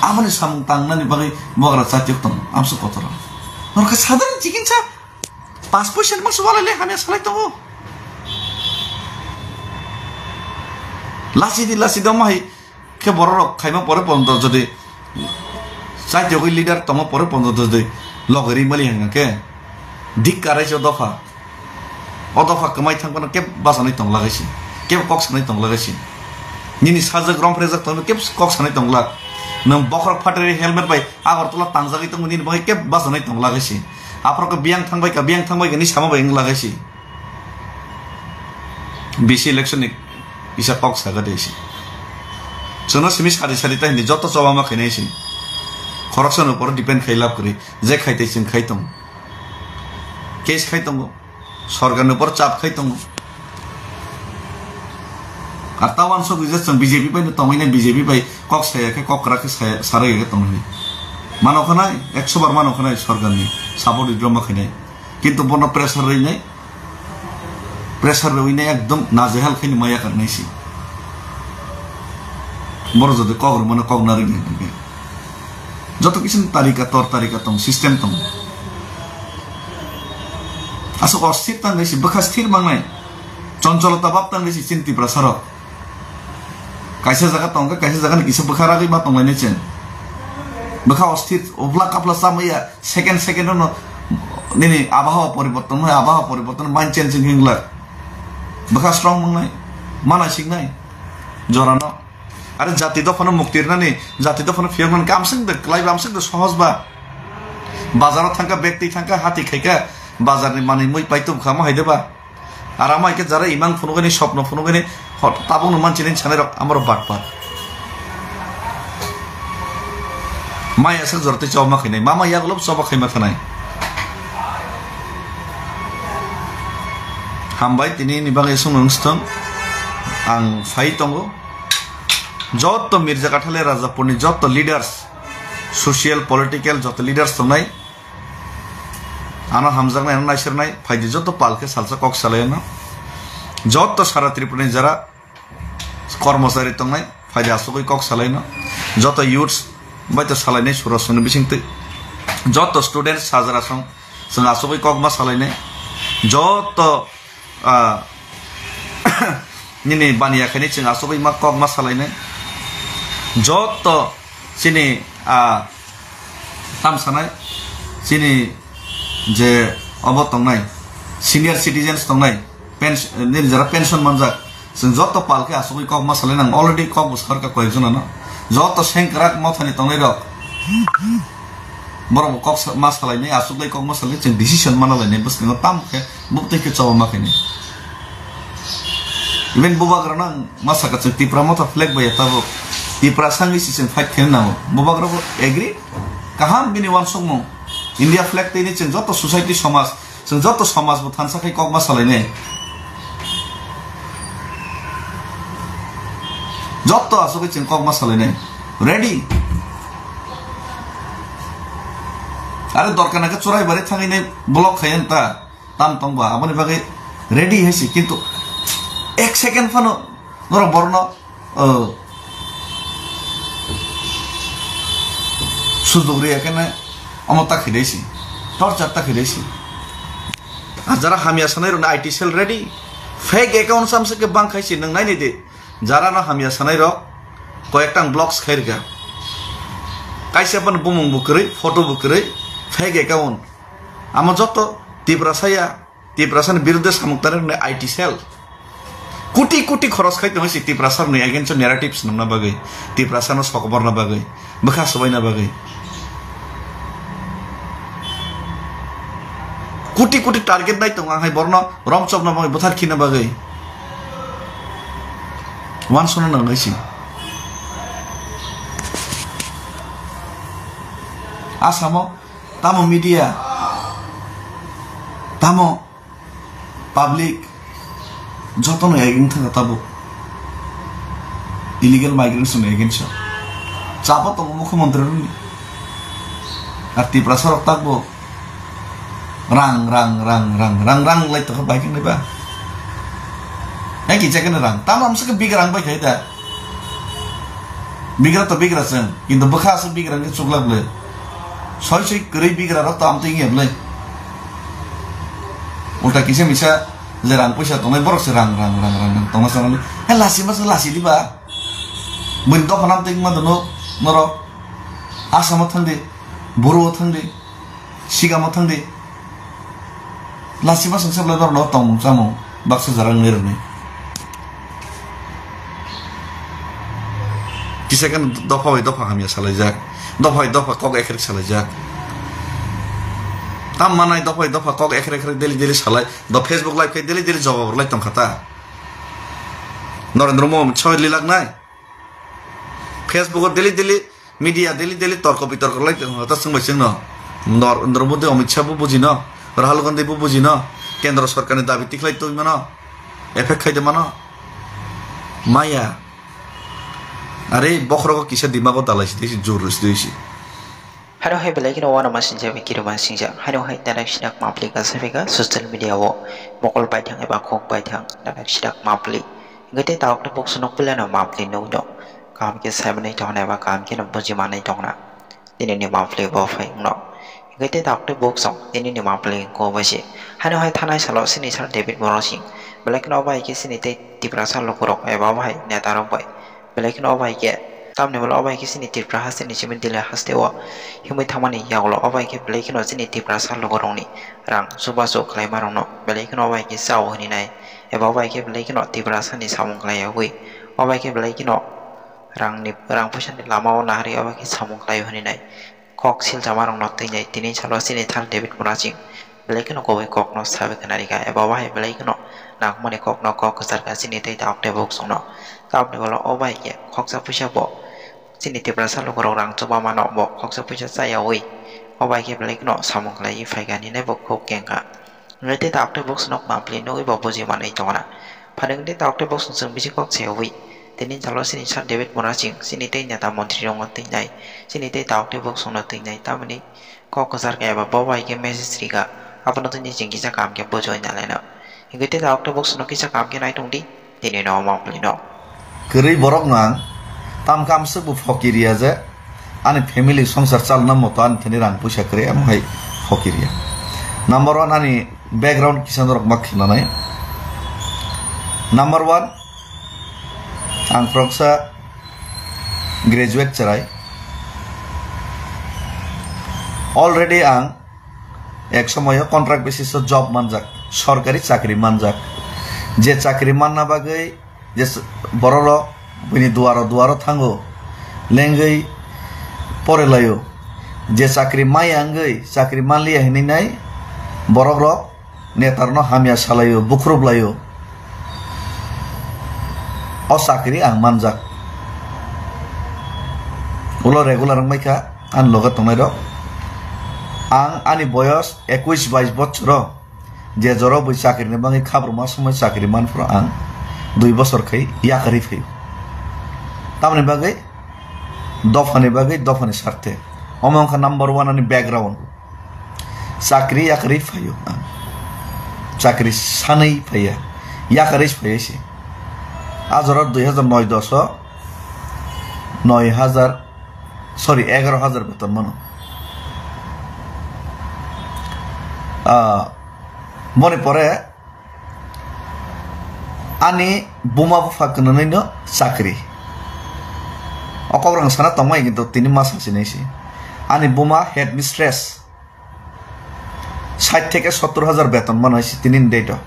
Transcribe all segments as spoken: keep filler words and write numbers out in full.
Aboni samung tangnani bagwi bogra chatiok tongo, amsuk kotor. Norokhe sadharon chikitsa, pas poisa ni mangsa walai le hamya salai tongo. Lasi di, lasi di, omo hai khe borok rok khaima pore ponto jodi chatiok leader tongma pore ponto jodi logeri mali hwnga khe dik karai se dopha. O dopha kwmai thang phano kebo bachanai tong lagai se, kebo kok sanai tong lagai se. Nini sajak romprejak tongno kebo kok sanai tong lak. Nwng bokhorok phatari helmet bai Agartala tangjagwi tongmani nini bagwi kebo bachanai tong lagai se. Aphuru khe biyang thang bai kha, biyang thang bai kha ni sama bai wng lagai se. B C election ni kisa kok saga de se. Chwngno simi sadi sadi ta hindi joto choba ma khainai se. Khoroksa ni upor depend khai lab kwrwi, je khai tei chwng khai tong. Case khai tongo. Sorkar ni upor chap khai tongo. Ar ta wansok rijak chwng B J P bai no tongwi nai, B J P bai kok saya khe, kok kwrak khe saya, sarai khe tongwi nai. Mano khanai, ekso bar mano khanai sorkar ni support withdraw ma khainai. Kintu bono pressure rwi nai, pressure rwi nai ekdom najehal khai ni maya kar nai si. Boro jodi kok rw mano kok narwi nai. Joto kisa tarika, tor tarika tong, system tong. Aswk osthir tang nai si, bwkha sthir mangnai. Choncholota bab tang nai si chini Tiprasa rok. Kaisa jaga tong khe, kaisa jaga ni kisa bwkha ragwi ma tong lai nai chen. Bwkha osthir, upla kapla chamaya, second second no nini abahwa poriborton, abahwa poriborton, mind change wng glak. Bwkha strong mangnai, mana siknai, jorano. Are jati dophano mukti rwnani, jati dophano phiyoknani kamswk de, kwlaiba amswk de sohoj ba. Bazaro thangkha, bag twi thangkha, hati khaikha, bazarni manwi mui paitubkha, omo hai de ba. Ar amo hai khe jara imang phunugani, sopno phunugani, hot-, tabukno manchini sanai rok, amoro batpar. Mai aswk jora tei choba ma khainai, mama yagulo choba khai ma khanai. Hambai tini ni bagwi aswk nung stong, ang phai tongo. Joto Mirza Kathale Rajapurni joto leaders, social, political joto leaders tongnai, ano hamjaknai, ano naisirnai, phaidi joto pal khe salsa kok salaino. Joto sara Tripura ni jara kormochari tongnai, phaidi asugwi kok salaino. Joto youths bai to salainai surasongni bisingtwi. Joto students sajra song, chwng asugwi kok ma salainai. Joto ah, nini baniya khaini chwng asugwi ma kok ma salainai. Joto chini, ah, tam sanai, chini je obo tongnai, senior citizens tongnai, pens-, nini jara pension manjak, chwng joto pal khe asugwi kok ma salai nang, already kok bo sarka koyek jonano. Joto sengkrak mothani tongnai rok, borok bo kok sa-, ma salainai, asugwi kok ma salai, chwng decision mana lainai, bwskango tam khe Buktwi khe choba ma khainai. Even bubagrano ang ma sakha, chwng Tipra Motha flag bai ya tabuk. Tipra sangwi se chwng fight khaina nango. Bubagra bo agree. Kaham bini uansukmung. India flag twi ni chwng joto society somaj, chwng joto somaj bo thansa khai kok ma salainai. Joto asugwi chwng kok ma salainai. Ready. Are dorkar nangkhe churai bari thangwi nai block khai ta. Tam tong ba, aboni bagwi ready hai se, kintu ek second phano norok borno, uh, sujok riya khe nai, omo ta khidai se, torture ta khidai se. Ah, jara hamya sanai rok I T cell ready, fake account samse ke bang khai se, nang nai nai de, jara no hamya sanai rok koyek tang blocks khai rika, kaisa phano bumung bo kwrwi, photo bo kwrwi, fake account. Amo joto Tiprasa ya, Tiprasa ni biruddhe samung tangnai rokni I T cell. Kuti kuti khoros khai tongo si Tiprasa rokni against o narrative swnamna bagwi, Tiprasa no sokoborna bagwi, bwkha swbaina bagwi. Kuti kuti target nai tongo ang hai borno romchopna bagwi, bwthar khina bagwi. Uansukna nangnai si. Asamo Tamo media, tamo public, jotono against thangkha tabuk. Illegal migrants ni against o. Chapa tongo mukhyamantri rokni. Ar Tiprasa rok takbo rang, rang, rang lai tongkha bai khe naiba. Hai kicha khe rang. Tamo amsa khe big rang bai khai da. Bigra to bigra chwng, kintu bwkha aswk bigra hwnkhe chukla bwle. Soi soi kwrwi bigra rok to amtwi wngya bwle. Ulta kisa misa je rang puisa tongnai borok se rang, rang, rang, rang, rang tongma chwng. He lasi masa lasi diba? Buini dopha nam twi ma dono norok. Asamo thangdi, Boro o thangdi, Sigamo thangdi. Lasi masang sebla norok no tongmung chamung baksa jara wngwi rwni. Kisa khe dopha bai dopha hamya salaijak, dopha bai dopha kok ekrek salaijak. Tam manai dopha bai dopha kok ekrek ekrek daily daily salai, do Facebook live khe daily daily jawab rwlai tongkha ta. Narendra Modi soi lilak nai. Facebook o daily daily media daily daily torko bitorko lai ta swngbai chwngno. Narendra Modi, Amit Shah bo bujino, Rahul Gandhi bo bujino, kendro sorkarni dabi tikhlai twi mano, effect khaide mano. Maya. Are bokhorogo kisa dimago dalai si, si jur si, si. Hano hai belai kheno uanama sinjak bai kirima singjak. Hano hai tarak sinak mapli kasa bega social media o mokol baithang eba khok baithang tarak sinak mapli. Hingke tei tabuk tei bokso nok puilano mapli nukno kaham khe saimanwi tongna eba kaham kheno bujimanwi tongna. Tinini mapli bo phai wngno. Hingke tei tabuk tei bokso tinini mapli wngkho bai se. Hano hai thanai salo sini sir David Morosing belai kheno obo hai khe sini tei Tiprasa lukurok eba obo hai neta rok bai. Belai kheno obo hai khe, tamni ulo obo hai khe chini Tripura hasteni simi Delhi hasteo himwi thangmani yagulo obo hai khe belai kheno chini Tiprasa lukurokni rang chubachu khlaima rokno belai kheno obo hai khe chao hwnwi nai, eba obo hai khe belai kheno Tiprasani samung khlai yawi obo hai khe belai kheno rangni, rang puisani lamao naharwi obo hai khe samung khlai hwnwi nai. Kok silchama rokno twinai tini salo chini thar David Muraching belai kheno kubui kokno sabai khna rikha, eba wahai belai kheno nangmani kokno kok kwcharkha chini tei tabuk tei bokchongno. Tamni ulo o bai khe khoksa puisa bo chini Tiprasa lukurok rang chuba mano, bo khoksa puisa chayawi o bai khe belai kheno samung khlaiwi phaikha hinwi bo kok kengkha. Hingke tei tabuk tei boksono mapli nugwi bo buji manwi tongna. Phainai tei tabuk tei boksong chwng bisi kok sayawi. Tini jalo chini sir David Muraching, chini tei neta montri rokno twinai, chini tei tabuk tei boksongno twinai, tamoni kok kwchar khe eba bo bai khe message rikha, abono twini chwng kisa kaham khe bujiwi nalaina. Hingke tei tabuk tei boksongno kisa kaham khe naitongdi. Tini no mapli no. Kwrwi borok no ang tam kam swk bo fokiriya je ani family songsar chalna moto ani thani rang puisa kwrwi amo hai fokiriya. Number one ani background kisa norok ma khinanai. Number one ang khoroksa graduate cherai. Already ang ek somoyo contract basis o job manjak, sorkari chakri manjak. Je chakri manna bagwi je s-, bororok bini duaro duaro thango, lengwi pore laio. Je chakri maya wngwi chakri manliya hinwi nai borokrok netarno hamya salaio, bukhrup laio. O chakri ang manjak. Ulo regular wngbai kha ani loge tongnairok. Ang ani boyos ekush bais bochoro je joro bui chakrini bagwi khabruma somoi chakri manphuru ang dui bochor khai yakarwi phaio. Tamoni bagwi dophani bagwi dophani sarthe. Omo wngkha number one ani background. Chakri yakarwi phaio ang. Chakri sanwi phaiya. Yakarwi phaiya se. A jora dui hajar noi dos o noi hajar, sorry, egaroh hajar beton mano. Ah, boni pore ani buma bupha kwnanwi no chakri. O kok rang sana tongmai kintu tini masa sinai se. Ani buma headmistress. Sait theke sottor hajar beton mano hai se tini ni date o.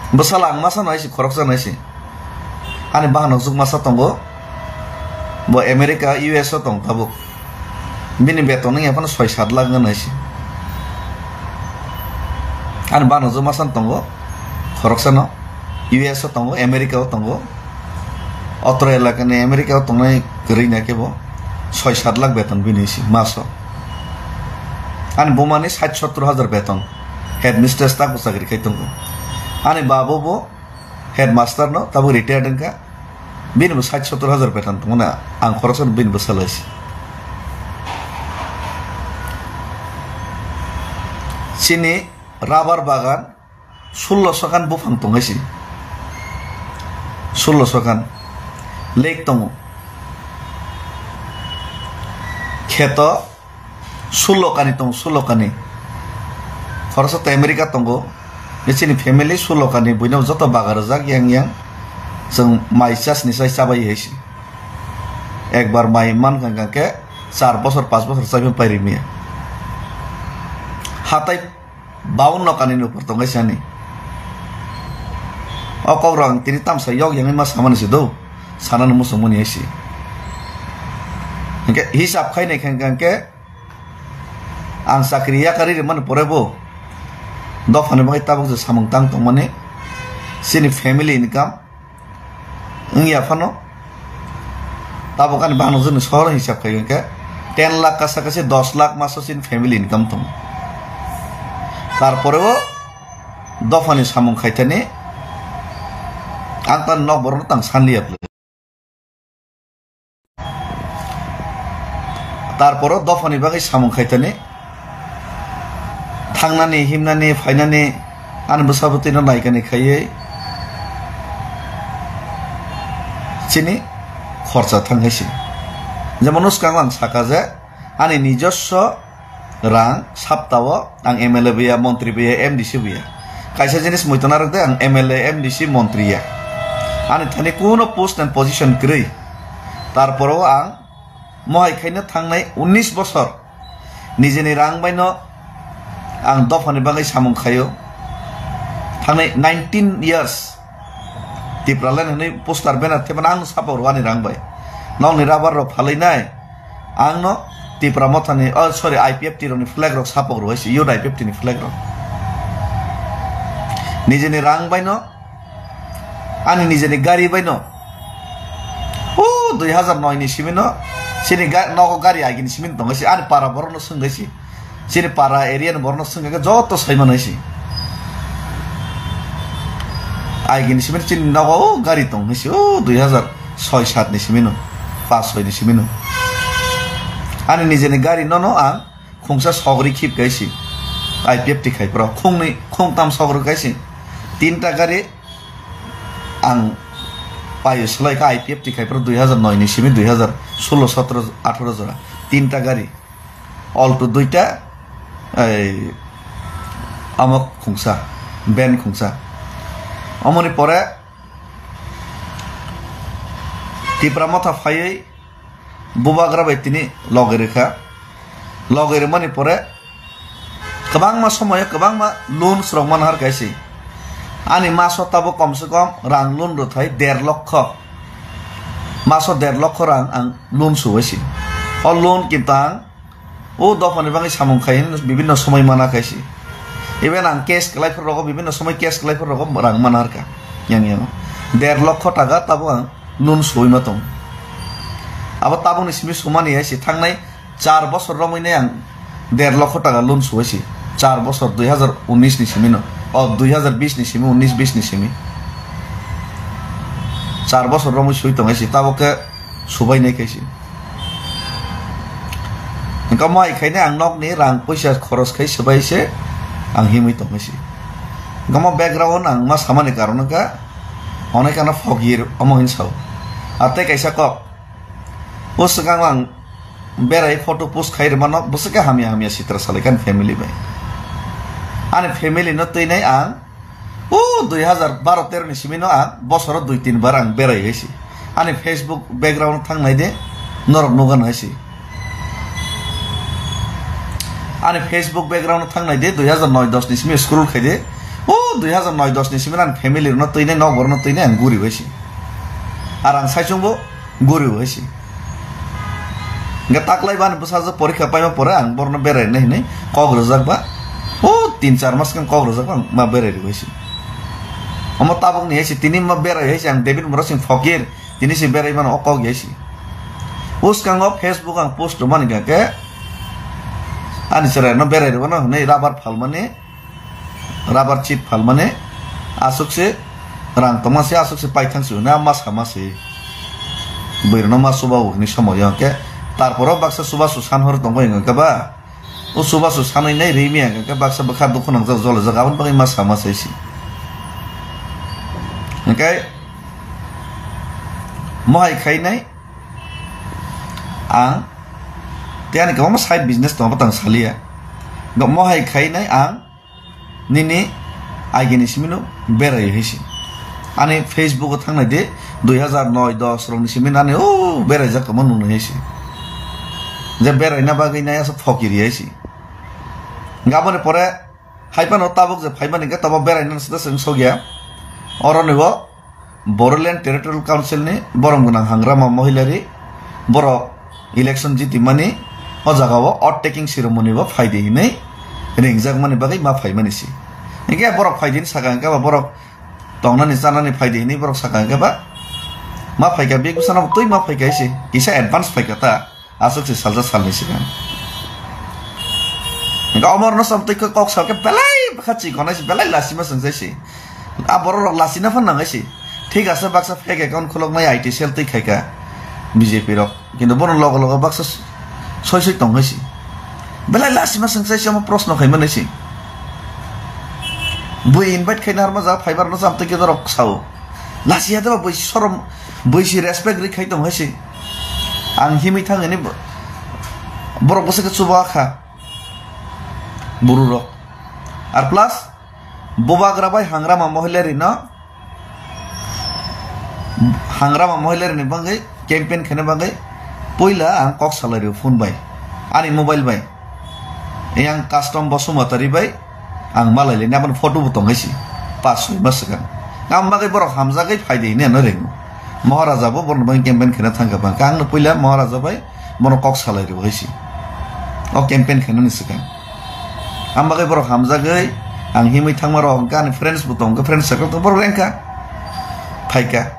Bwsala ang masa no hai se khoroksa no hai se. Ani bahan no juk masa tongo. Bo America, U S o tong tabuk. Bini beton wngya phano soi sat lakh wngya hai se. Ani bahan no juk masa no tongo. Khoroksa no. U S o tongo, America o tongo. Otro elakani America o tongnai kwrwi na kebo soi sat lakh beton bini si maso. Ani bumani sait sottor hajar beton. Headmistress tak bo chakri khai tongo. Ani babo bo headmaster no tabuk retired wngkha. Bini bo sait sottor hajar beton tongo na ang khoroksa no bini bo salai si. Chini rubber bagan sullo sokan buphang tongwi si. Sullo sokan. Lake tongo. Kheto sullo kani tongo, sullo kani. Khoroksa to America tongo. Bini chini family sullo kani, buino joto baga rwjak yang yang. Chwng mai chasni sai chabai hai se. Ekbar mai man kha khe char bosor, panch bosor chaimani pai rimiya. Hatai baunno kanini upor tongwi sani. O kokrok ang tini tamsa yok yangwi ma samani se do, sanani muchungmani hai se. Hinkhe hisab khainai khe, hinkhe ang chakri yakarwi rwmani pore bo dophani bagwi tabuk je samung tang tongmani, chini family income wngya phano, tabuk ani bangno joni sohor hisab khai khe ten lakh kasa kasi dos lakh maso chini family income tongo. Tarpore o dophani samung khaithani ang tani nok borokno tang sanliya bwle. Tarporo dophani bagwi samung khaitani, thangnani, himnani, phainani, ani bwsa bwtwino naikani khaiwi chini khorsa thang hai se. Jemon, swkang ang saka je, ani nijoswo rang saptao ang M L A bo ya, montri bo ya, M D C bo ya. Kaisa jinis muitu narwk de, ang M L A, M D C, montri ya. Ani thani kuno post and position kwrwi. Tarporo ang mohai khaina thangnai unnish bosor nijeni rang baino ang dophani bagwi samung khaio. Thangnai nineteen years Tipraland hwnwi poster banner thepana ang sapa rwani rang bai. Nokni rubber rok phalwi nai. Ang no Tipra Mothani, oh, sorry, I P F T rokni flag rok sapok rwui se, Youth I P F T ni flag rok. Nijeni rang bai no, ani nijeni gari bai no. O dui hazar noi ni simi no, chini ga-, nogo gari agini simi no tongo se, ani para borok no swngwi se. Chini para area ni borok no swngwi khe joto sai mano se. Agini simi no chini nogo o gari tong se, o dui hazar soi sat ni simi no. Pas soi ni simi no. Ani nijeni gari no no ang khungsa sogri khip kaisi. I P F T khai pro. Khungni, khungtam sogri kaisi. Tinta gari ang payo slai kha I P F T khai pro dui hazar noi ni simi dui hazar solo, sotro, atharo jora. Tinta gari. Alto duita, ei, amo khungsa, ben khungsa. Omoni pore Tipra Motha phaiwi Bubagra bai tini loge rwkha. Loge rwmani pore kwbangma somoyo kwbangma loans rok manhar kaisi. Ani maso tabuk komse kom rang loan rwthai der lokho. Maso der lokho rang ang loan suwaisi. O loan kinto ang o dophani bagwi samung khai hwnwi bibinno somoi mana kaisi. Even ang cash kwlai phuru rogo, bibinno somoi cash kwlai phuru rogo rang mana harkha. Yang yang der lokho taka tabuk ang loan suwi ma tong. Abo tabukni simi sumani hai se thangnai char bosor romwi nai ang der lokho taka loan suwi se. Char bosor dui hazar unis ni simi no, o dui hazar bis ni simi, unis bis ni simi. Char bosor romwi sui tong hai se tabuk khe subai nai khai se. Hingke mo hai khaina ang nokni rang puisa khoros khai swbai se ang himwi tongwi se. Hingke mo background ang ma samani karon wngkha, onai kana fogir omo hin sao. A tei kaisa kok. O swkang ang berai photo post khai rwmano bwswk khe hamya hamya sitra salai kha ani family bai. Ani family no twi nai ang O dui hazar baro tero ni simi no ang bosoro dui tin bar ang berai hai se. Ani Facebook background thang nai de, norok nugan hai se. Ani Facebook background thang nai de, dui hazar noi dos ni simi scroll khai de. O dui hazar noi dos ni simi ani family no twi nai, nok bor no twi nai ang guri hai se. Ar ang sai chwng bo guri hai se. Hingke taklai bani bwsajwk porikha paima pore ang borno berai nai hinui kok rwjak ba. O tin char mas khe kok rwjak ba ang ma berai rwui se. Omo tabuk ni hai se tini ma berai hai se ang David Murasing Phokir tini se berai mano o kok hai se. Bwskango Facebook ang post rwmani hingke ani chwrai no berai rwmano hinui rabar phalmani. Rabar chip phalmani aswk se rang tongma se aswk se paithang se hwnwi ma sama se. Bwrwino ma chuba o hwnwi somoyo hwnkhe tarporo baksa chubachu san hor tongwi hwnkhe ba o chubachu sanwi nai rimi hwnkhe baksa bwkha dukhu nangjak jolajak aboni bagwi ma sama se se. Hwnkhe Mohai khainai ang tei ani kwbangma side business tongo, tang saliya. Mohai khainai ang nini agini simino berai hai se. Ani Facebook o thangnai de dui hazar noi dos rokni simino ani o beraijak tongma nungnai hai se. Je beraina bagwi nai asa phokiri hai se. Gaboni pore hai phano tabuk je phaimani khe tobo beraina sida swng sogya. Oroni bo Bodoland Territorial Council ni borom gwnang Hangrama Mohilari borok election jitimani o jagao oath taking ceremony bo phaidi hinwi ringjakmani bagwi ma phaimani si. Hinkhe borok phaidi hinwi saka hinkhe ba borok tongnani chanani phaidi hinwi borok saka hinkhe ba ma phaikha, bek bwsano twi ma phaikha se kisa advance phaikha ta. Aswk se salsa salni swkang. Hinkhe omorno sam twi kok salkhe belai bwkha chikonai se, belai lasima swngchai se. A borok rok lasina phan nangai se. Thik ase baksa fake account khuloknai I T cell twi khaika B J P rok. Kintu bono logo logo baksa soi soi tong hai se. Belai lasima swngchai se omo proshno khaimani se. Bui invite khaina harma ja phaibar no sam twi khe dorok sao. Lasi ya deba bui sorom, bui si respect ri khai tong hai se. Ang himwi thang ani bo-, borok bwswk khe chuba kha. Buru rok. Ar plus, bubagra bai Hangrama Mohilari no, Hangrama Mohilari ni bagwi campaign khaina bagwi puila ang kok salai rio phone bai, ani mobile bai. Yang custom Basumatari bai ang malai le, aboni photo bo tong hai se, pas soi mas swkang. Ang bagwi borok hamjagwi phaidi hinwi ano ringo. Maharaja bo borok bagwi campaign khaina thangkha bang. Ang no puila Maharaja bai bono kok salai rio hai se. O campaign khainani swkang. Ang bagwi borok hamjagwi ang himwi thangma rok hwnkha ani friends bo tong kha, friends circle tong borok rengkha. Phaikha.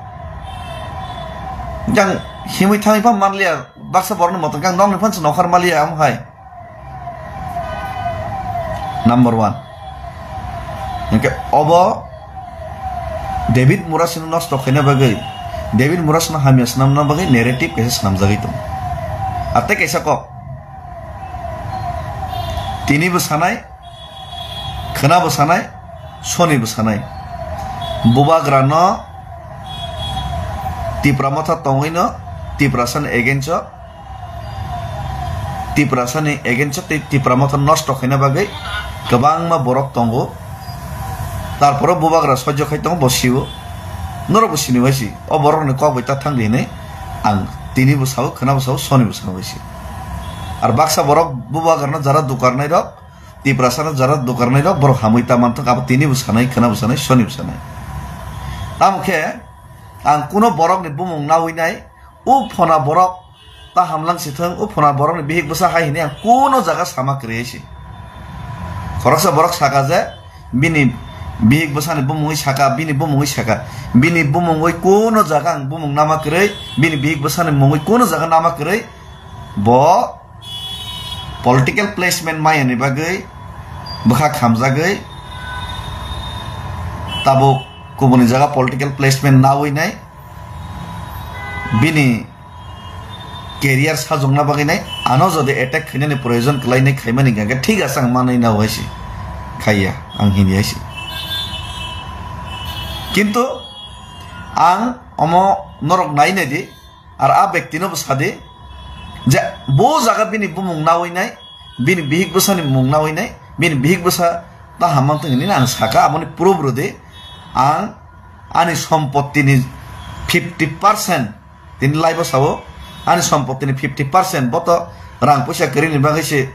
Yang himwi thangwi pha manliya, baksa borokni motor kang nokni phan se nokhar maliya amo hai. Number one. Hinkhe obo David Murasino nosto khaina bagwi, David Murasino hamya swnamna bagwi narrative kaisa swnamjagwi tongo. Ar tei kaisa kok, tini bo sanai, khwna bo sanai, soni bo sanai. Bubagra no Tipra Motha tongwi no Tiprasa ni against o Tiprasani against o tei Tipra Motha nosto khaina bagwi kwbangma borok tongo. Tarpore bubagra sojjo khai tongo, bo sio. Norok bo sini bai si. O borokni kok bai ta thang di hinwi ang tini bo sao, khwna bo sao, soni bo sao bai si. Ar baksa borok bubagrano jara dukarnai rok, Tiprasano jara dukarnai rok, borok hamwi ta manthok, abo tini bo sanai, khwna bo sanai, soni bo sanai. Tamo khe ang kuno borokni bumung nawi nai, o phona borok ta hamlang si thung, o phona borokni bihik bwsa hai hinwi ang kuno jaga sama kwrwi se. Khoroksa borok saka je, bini bihik bwsani bumungwi saka, bini bumungwi saka, bini bumungwi kuno jaga ang bumung nama kwrwi, bini bihik bwsani mungwi kuno jaga nama kwrwi, bo political placement mayani bagwi bwkha khamjagwi tabuk kubuni jaga political placement nawi nai. Bini career sajokna bagwi nai, ano jodi attack khainani proyojon kwlainai khaimani hwnkhe thik ase, ang manwi nao hai se, khaiya ang hini hai se. Kintu ang omo norok nai nai di, ar a bektino bo sadi je bo jaga bini bumung nawi nai, bini bihik bwsani mung nawi nai, bini bihik bwsa ta hamang tong hinwi ang saka, aboni proof rwdi. Ang ani sompottini fifty percent, tini live o sao, ani sompottini fifty percent bo to rang puisa kwrwini bagwi se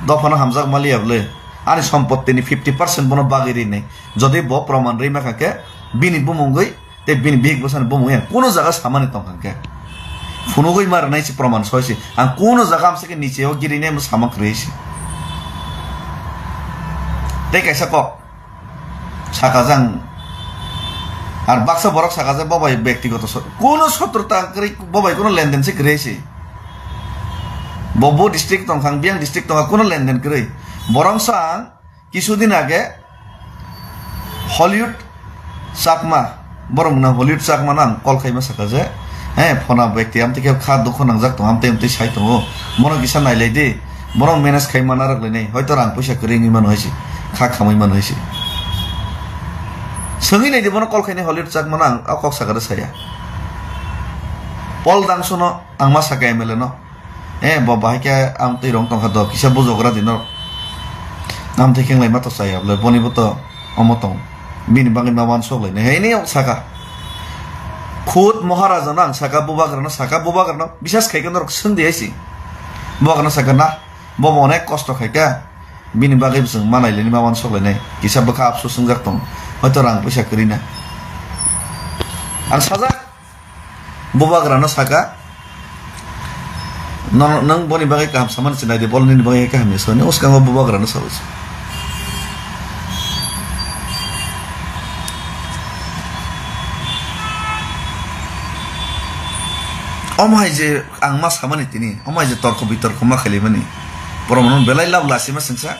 dophano hamjak maliya bwle. Ani sompottini fifty percent bono bagwi rinai. Jodi bo proman rwi mankha khe bini bumungwi tei bini bihik bwsani bumung yang kuno jaga samani tong kha khe. Phunugwi ma rwnai se proman soi se. Ang kuno jaga amsa khe niche o girinai mo sama kwrwi se. Tei kaisa kok saka jang. Ar baksa borok saka je bo bai bektigoto so-, kuno sotrota kwrwi, bo bai kuno lenden se kwrwi se. Bo bo district tong kha, ang biyang district tong kha, kuno lenden kwrwi. Borok sa ang Kisudin age Hollywood Chakma, borok mwnang Hollywood Chakma no ang call khaima saka je, he, phona bekti amtwi khe kha dukho nangjak tongo, amtwi amtwi sai tongo, bono kisa nailai di, bono manage khai mana rwk lainai, hoito rang puisa kwrwi wngwi mano hai se, kha khamwi mano hai se. Swngwi nai di bono call khainai Hollywood Chakma no ang o kok sakha rw saya. Paul Dangsono ang ma saka M L A no. Eh, bo bahai khe amtwi rong tongkha do, kisa bujogra di norok. Amtwi khenglai ma to chaya bole, boni bo to omo tong. Bini bagwi ma uansuk lai nai. Hai ni saka. Khud Maharaja no ang saka, bubagra no saka, bubagra no bisas khai khe norok swng di hai si. Bubagra no saka na, bo bo onek kosto khai kha. Bini bagwi bo chwng ma nai lai ni ma uansuk lai nai. Kisa bwkha apsu swngjak tong. Hoito rang puisa kwrwi na. Ang sajak. Bubagrano saka, "Nono, nwng boni bagwi kaham samani se nai di, bol nini bagwi kaham ya sani." Uskango bubagrano sawi se. Omo hai je ang ma samani tini, omo hai je torko bitorko ma khailaimani, borok mano belai lab lasi ma sengsa,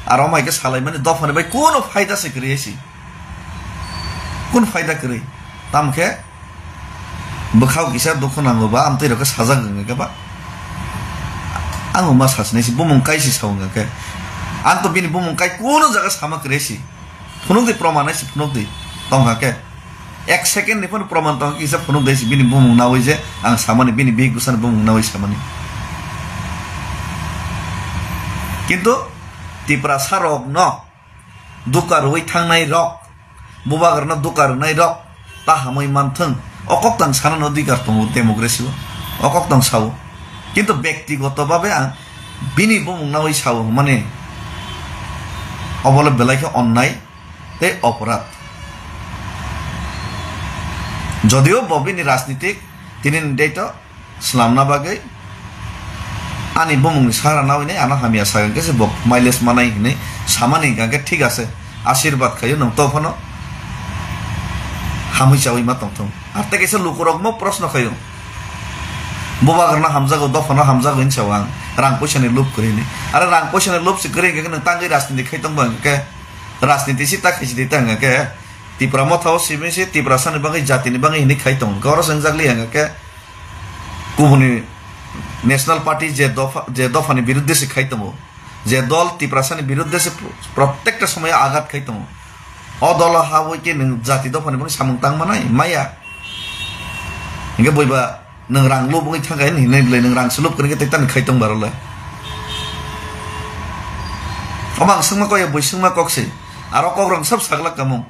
aro omo hai khe salaimani dophani bai kuno phaida se kwrwi si, kun phaida kwrwi, tamo khe Bwkhao kisa dukhu nango ba, amtwi rok khe sajak wngkha khe ba. Ang ma sasinai si bumung kai si sa wngkha khe. Ang to bini bumung kai kuno jaga sama kwrwi si. Phunuk di proman hai si phunuk di. Tongkha khe. Ek second ni phano proman tongkha kisa phunuk di si bini bumung nawi je ang samani bini bihik bwsani bumung nawi samani. Kintu Tiprasa rok no Duka rwui thangnai rok, bubagrano duka rwnai rok ta hamwi manthwng. O koktang sanani odhikar tongo democracy o. O koktang sao. Kintu bektigoto babe ang bini bumung nawi sao hwnmani obole belai khe onnai tei oporadh. Jodio bo bini rajnitik tini ni date o slamna bagwi ani bumungni sara nawi nai ano hamya sagang khe se bo mileage manai hinwi samani hwnkha khe thik ase, ashirbad khaio nwng to phano hamwi chawi ma tongthung. Ar tei kaisa lukurokmo proshno khaio, bubagrano hamjago, dophano hamjago hinwi sao ang, rang puisani lob kwrwi hinwi. Are rang puisani lob se kwrwi hwnkha khe nwng tangwi rajniti khai tongba hwnkha khe, rajniti si ta khaisi di ta hwnkha khe, Tipra Motha o simi se Tiprasani bagwi, jatini bagwi hinwi khai tongo. Hwnkhe oro se wngjakli hwnkha khe, kubuni National Party je dopha, je dophani biruddhe se khai tongo, je dol Tiprasani biruddhe se pro-, protekta somoyo agat khai tongo, o dolo habwi khe nwng jati dophani bagwi samung tang manai maya? Hwnkhe boiba nwng rang lub wngwi thangkha hinwi bwlai nwng rang se lub kwrwngkhe tei tani khai tong barolai? Omo ang swngma kok ya, bui swngma kok se. Aro kok rang sab saglak kamung.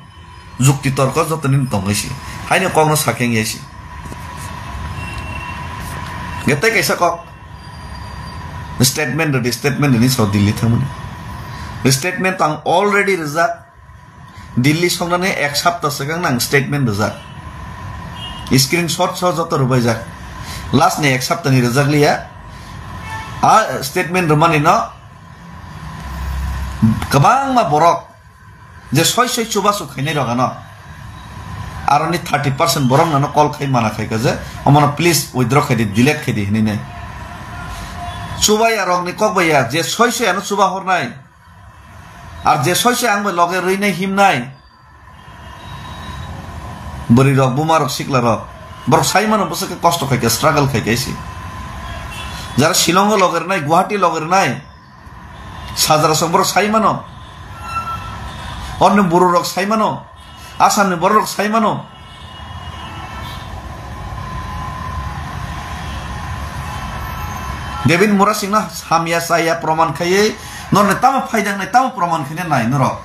Jukti torko joto nini tongwi si. Haino kokno sakhe wngya si. Hwnkhe tei kaisa kok. Statement rwdi, statement rwni sao Delhi thangmani. Statement ang already rwjak. Delhi songnani ek sapta swkang nang statement rwjak. Screenshot so joto rwbaijak. Last ni ek sapta ni rwjak liya. A statement rwmani no kwbangma borok je soi soi chubachu khainai rok ano, aroni thirty percent borok nano call khai mana khai kha je, omono please withdraw khai di, delete khai di hinwi nai. Chubaya rokni kok bai ya, je soi soi ano chuba hornai, ar je soi soi ang bai loge rwinai himnai, bwrwi rok, buma rok, sikla rok, borok sai mano bwswk khe kosto khai kha, struggle khai kha se. Jara Shillong o loge rwnai, Guwahati loge rwnai, Sajra song borok sai mano. Orni buru rok sai mano. Assam ni borok rok sai mano. David Murasing no hamya chaya proman khaiwi norni tamo phaidang nai, tamo proman khaina nai norok.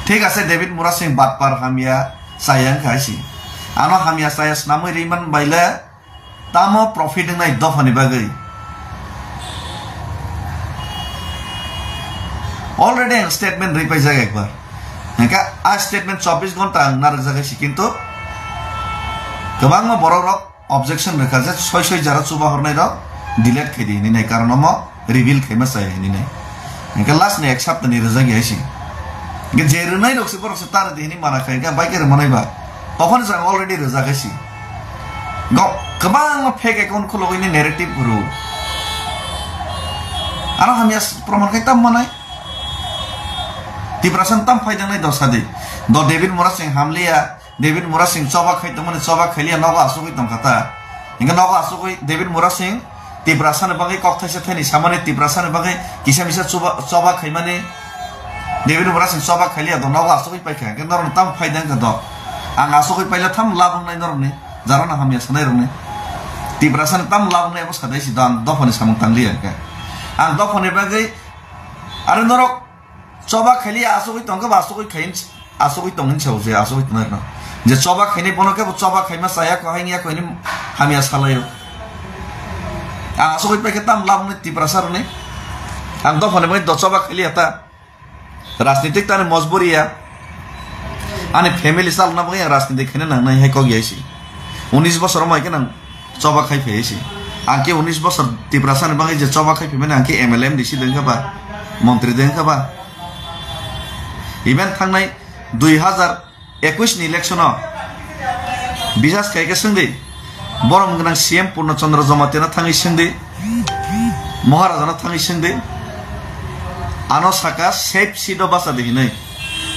Thik ase, David Murasing batpar hamya chaya wngkha hai si. Ano hamya chaya swnamwi ri man baile Tamo profit wngnai dophani bagwi? Already ang statement rwi paijak ekbar. Hingkha a statement chobbish ghonta ang narwkjak hai si, kintu kwbangma borok rok objection rwkha je soi soi jara chuba hornai rok delete khai di hinwi nai, karon omo reveal khaima chaya hinwi nai. Hingke last ni ek sapta ni rwjak ya si. Hingke je rwnai rok se borok se ta rwdi hinwi mana khai, hingke bai khe rwmanai ba. Tophani jang already rwjak hai si. Go, kwbangma fake account khulogwi ni narrative rw. Ano hamya s-, proman khai tam manai. Tiprasa tam phai dangnai dosa di. Do David Murasing hamliya. David Murasing choba khai tongmani, choba khailiya, nogo asugwi tongkha ta. Hingke nogo asugwi David Murasing Tiprasani bagwi kok thaisa thani samani, Tiprasani bagwi kisa misa chuba, choba khaimani. David Murasing choba khailiya do, nogo asugwi paikha. Hingke norokni tamo phaida wngkha do. Ang asugwi paila tham lab wngnai norokni. Jarano hamya sanai rokni. Tiprasa ni tam lab nai bo sadai si do ang dophani samung tang liya khe. Ang dophani bagwi are norok choba khaili asugwi tongkhe ba asugwi khain asugwi tongin sa je asugwi tongnai no. Je choba khaini bono khe bo choba khaima saya ko hain ya ko ni hamya salayo. Ang asugwi paikhe tam lab nai Tiprasa roni. Ang dophani bagwi do choba khaili ata. Rajnitik tani mojburi ya. Ani family chalna bagwi ang rajnitik khaina nangnai hai kok yaisi. Unis bosor mai khe nang choba khai phaisi. Ang khe unis bosor Tiprasa ni bagwi je choba khai phaimani ang khe M L A M D C dengkha ba, montri dengkha ba. Even thangnai dui hazar ekush ni election o bisas khai khe swngdi. Borom gwnang C M Purno Chandra Jamatia no thangwi swngdi, Maharaja no thangwi swngdi. Ano saka safe seat o basa di hinwi.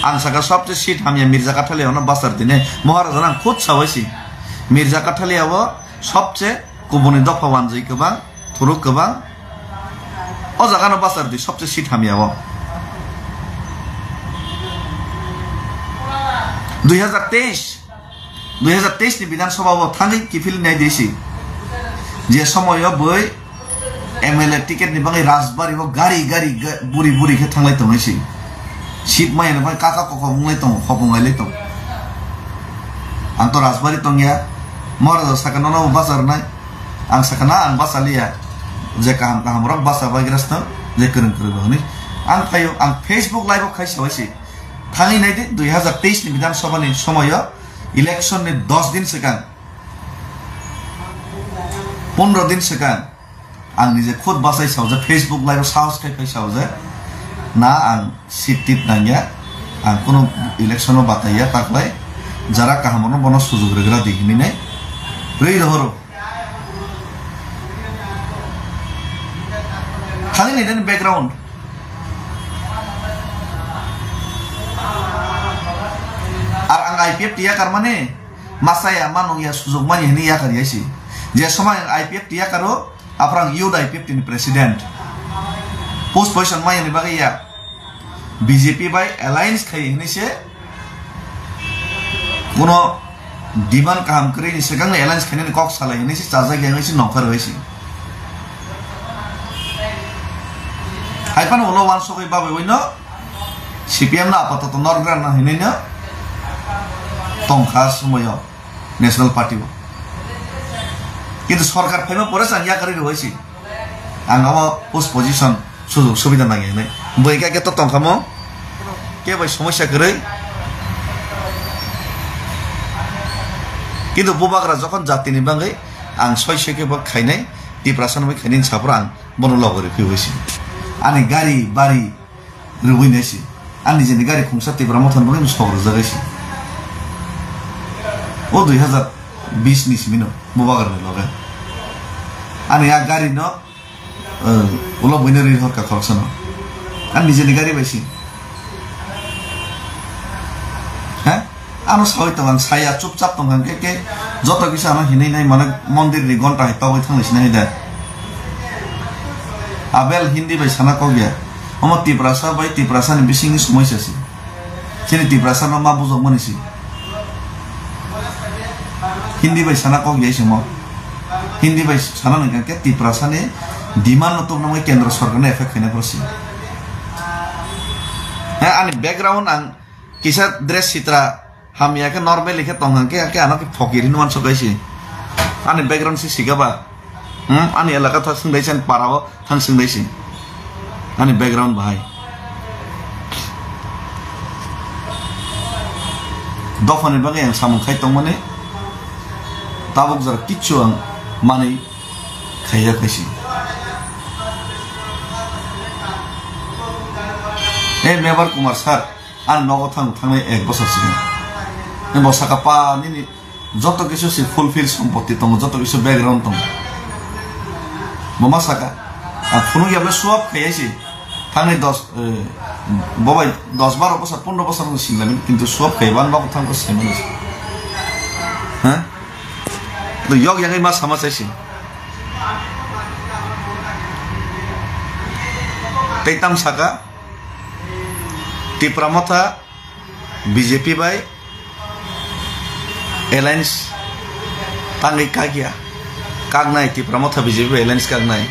Ang saka sobse seat hamya Mirza Kathalia no basa di hinwi. Maharaja no ang khud sawai si. Mirza Kathalia o sobse kubuni dopha wanjwi kwbang, thuruk kwbang. O jaga no basa di sobse seat hamya o. Dui hazar teis Dui hazar teis ni Bidhan Sabha o thangwi kiphil nai desi. Je somoyo boi M L A ticket ni bagwi Rajbari o gari gari ga-, buri buri khe thanglai tongnai si. Seat maya ni bagwi kaka koko wnglai tongo, khopung lai tongo. Ang to Rajbari tongya, Maharaja saka nono bo basa rwnai. Ang saka na ang basa liya. Je kaham kaham rok basa bai grasno, je kwrwng kwrwng rok ni. Ang phaio, ang Facebook live o khai sabai si. Thangwi nai di, dui hazar teis ni Bidhan Sabha ni somoyo, election ni dos din swkang, pondro din swkang ang nije khud bachai saujak, Facebook live o sahos khai phai saujak, na ang seat tit nangya, ang kunu election o bataiya, taklai jara kaham rokno bono sujug rwgra di hinwi nai rwi rohoro. Thangwi nai nini background. Ar ang I P F T yakar mani, masaya manung ya sujug mani hini yakar yaisi. Je somai ang I P F T yakaro, aphra ang youth I P F T ni president. Post position maya ni bagwi ya. B J P bai alliance khai hini se, kuno demand kaham kwrwi ni swkang ni alliance khainani kok salai hini se chajak yang se nongkhar bai si. Hai phano ulo wansugwi bagwi uino C P M no apatoto norgra na hinwi no tongkha sumayo National Party o. Kintu sorkar phaima pore se ang yakarwi rwui si. Ang abo post position sujog subida nangya hinwi. Bwrwi kha khe to tongkha mo. Khe bai somosya kwrwi. Kintu bubagra jokhon jatini bagwi ang soi soi khe bo khainai, Tiprasa ni bai khainai hinwi saphuru ang bono logo rw phiui si. Ani gari bari rwui nai si. Ani nijeni gari khungsa Tipra Motha ni bagwi sok rwjak si. O dui hazar bis ni simi no bubagra ni loge. Ani a gari no, eh, ulo buino ri horka khoroksa no. Ani nijeni gari bai si. Ha? Ano sawi tong ang saya chupchap tong ang ke ke joto kisa ano hinwi nai mane mondir ni gonta hai togwi thang sinai da. Abel Hindi bai sana kok ya. Omo Tiprasa bai Tiprasa ni bising ni somoi sa si. Chini Tiprasa no ma bujok mani si. Hindi bai sana kok ya simo. Hindi bai sana nang ke Tiprasa ni demand no tong nang kendra sorkar ni effect khaina pro si. Ha, ani background ang kisa dress sitra hamya khe normal khe tong hang khe, khe ano khe phokir hinwi uansuk kaisi. Ani background se sika ba? Hmm, ani elaka thang singdai sen para o thang singdai si. Ani background bahai. Dophani bagwi ang samung khai tongmani tabuk jora kichu ang manwi khaiya kaisi. Hey, Mebar Kumar sir, ani nogo thang thangnai ek bosor sini. Bo saka pa nini joto kisu si fulfill sompotti tongo, joto kisu background tongo. Bo ma saka, ang phunuk ya bole swap khai si. Thangni dos, eh, bobai dos baro bosor, pondro bosor no singlamin, kintu swap khai ban bako thang ko saiman. Ha? To yok yang ma sama sai si. Tei tam saka, Tipra Motha, B J P bai alliance tangwi kakya. Kaknai Tipra Motha B J P bai alliance kaknai.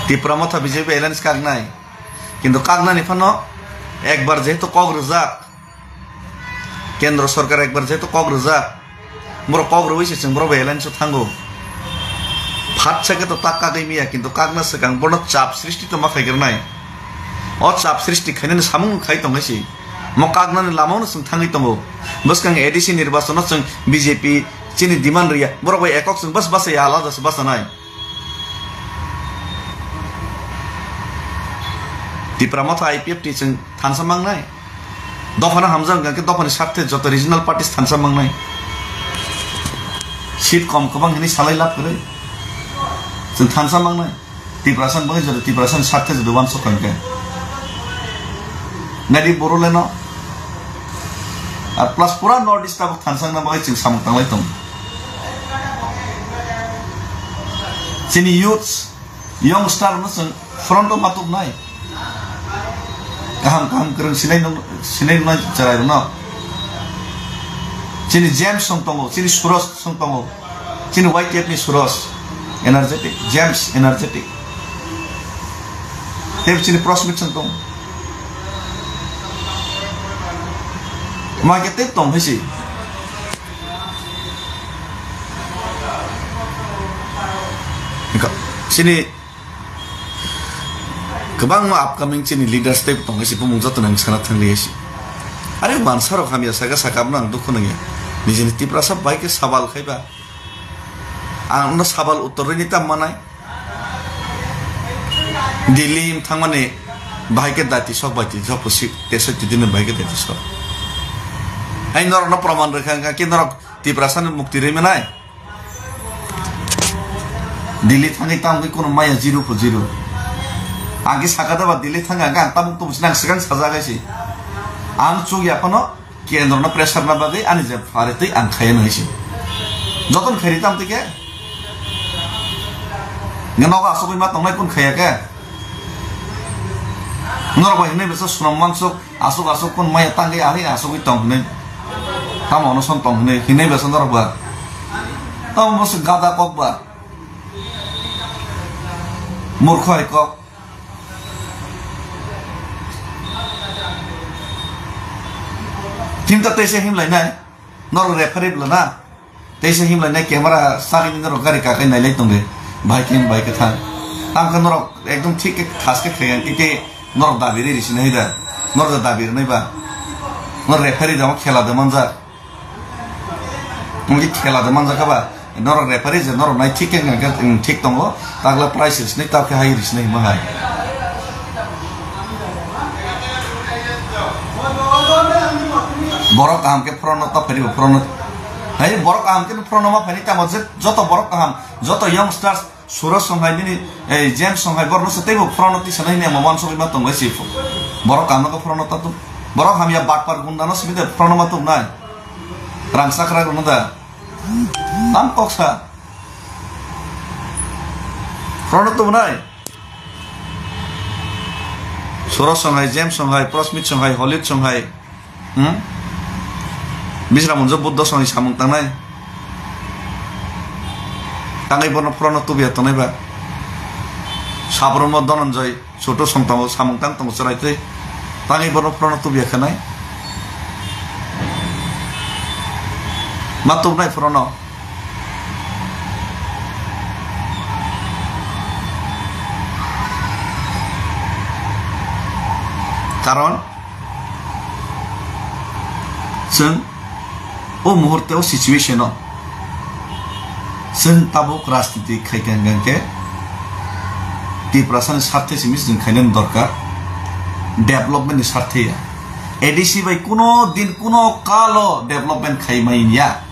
Tipra Motha B J P bai alliance kaknai. Kintu kaknani phano ekbar jehetu kok rwjak, Kendro Sorkar ekbar jehetu kok rwjak, borok kok rwui se chwng borok bai alliance o thango. Phatsa khe to tak kagwi miya, kintu kakna swkang bono chap srishti tongma phaigrwnai. O chap srishti khainani samung khai tongwi se. Mo kaknani lamao no chwng thangwi tongo. Bwskang A D C nirbachon o chwng B J P chini demand riya. Borok bai ekok chwng bas basa ya, alada se basa nai. Tipra Motha I P F T chwng thansa mangnai. Dophano hamjak hwnkha khe dophani sarthe joto regional parties thansa mangnai. Seat kom kwbang hwnwi salai lab kwrwi. Chwng thansa mangnai. Tiprasa ni bagwi joto Tiprasa ni sarthe joto uansuk hwnkhe. Nadi Boroleno. Ar plus pura North East tabuk thansa wngna bagwi chwng samung tanglai tongo. Chini youths, youngster no chwng front o ma tubnai. Kaham kaham kwrwng sinai nung-, sinai nungnai chwrai rwno. Chini James song tongo, chini Suraj song tongo, chini Y T F ni Suraj energetic, James energetic. Tei chini Prosmit song tongo. Ma khe tei tong hai si. Wngkha, chini kwbangma upcoming chini leaders tei tongwi si bumung joto nang sana thangli si. Are mansa rok hamya saka saka abno ang dukhu nangya. Nijini Tiprasa bai khe sabal khaiba. Ang no sabal uttor rini tam manai. Delhi thangmani bahai khe dati sok bai ti sok pusi teso ti din bahai khe dati sok. Hai norok no proman rwkha wngkha khe norok Tiprasa ni mukti rwi manai. Delhi thangwi tamgwi kuno maya zero po zero. Ang khe saka da ba Delhi thangwi ang khe ang tabuk tubu sinang swkang sajak hai si. Ang chuk ya phano Kendro no pressure na bagwi ani je phari twi ang khaya nai si. Joton khairi tam twi khe. Nge nogo asugwi ma tongnai kun khaya khe. Norok bai hinai besa sunom mansuk. Asuk asuk kun maya tangwi ari asugwi tong hinwi. Tamo ono son tong hinwi, hinwi besa norok ba. Tamo bose gada kok ba. Murkho hai kok. Kinta teisa himlai nai. Norok referee bwla na. Teisa himlai nai camera sagini norok gari kakai nailai tongde. Bahai khe bahai khe thang. Tamo khe norok ekdom thik khe thas khe khaiya khe khe norok dabi ri risi nai da. Norok da dabi ri nai ba. Norok referee da khela da manjak. Wngkhe khela da manjak kha ba. Norok referee je norok nai thik khe wngkha khe, wng, thik tongo. Takla price risi nai tamo khe hai risi nai hima hai. Borok kaham khe front no ta phari bo front no. Hai borok kaham khe front no ma phani tamo je joto borok kaham, joto youngsters Suraj song hai bini, eh, James song hai borok no se teibo front no tisa nai hini ama wansugwi ma tong bai se. Borok kaham no front no ta tu. Borok hamya batpar gunda no simi de front no ma tong nai. Rang sakra rok no da. Tam kok sa. Front no tong nai. Suraj song hai, James song hai, Prosmit song hai, Holid song hai. Hmm? Bisra Munjo Buddho song hai samung tangnai. Tangwi bono front no tubiya tongnai ba. Sabromo Dhananjoy, Chotu song tango, samung tang tongo chwrai twi. Tangwi bono front no tubiya khanai. Ma tubnai front no. Karon chwng o muhurte o situation o chwng tabuk rajniti khaikha hwnkhe Tiprasani sarthe simi chwng khainani dorkar, development ni sarthe ya. A D C bai kuno din kuno kalo development khaimai ya.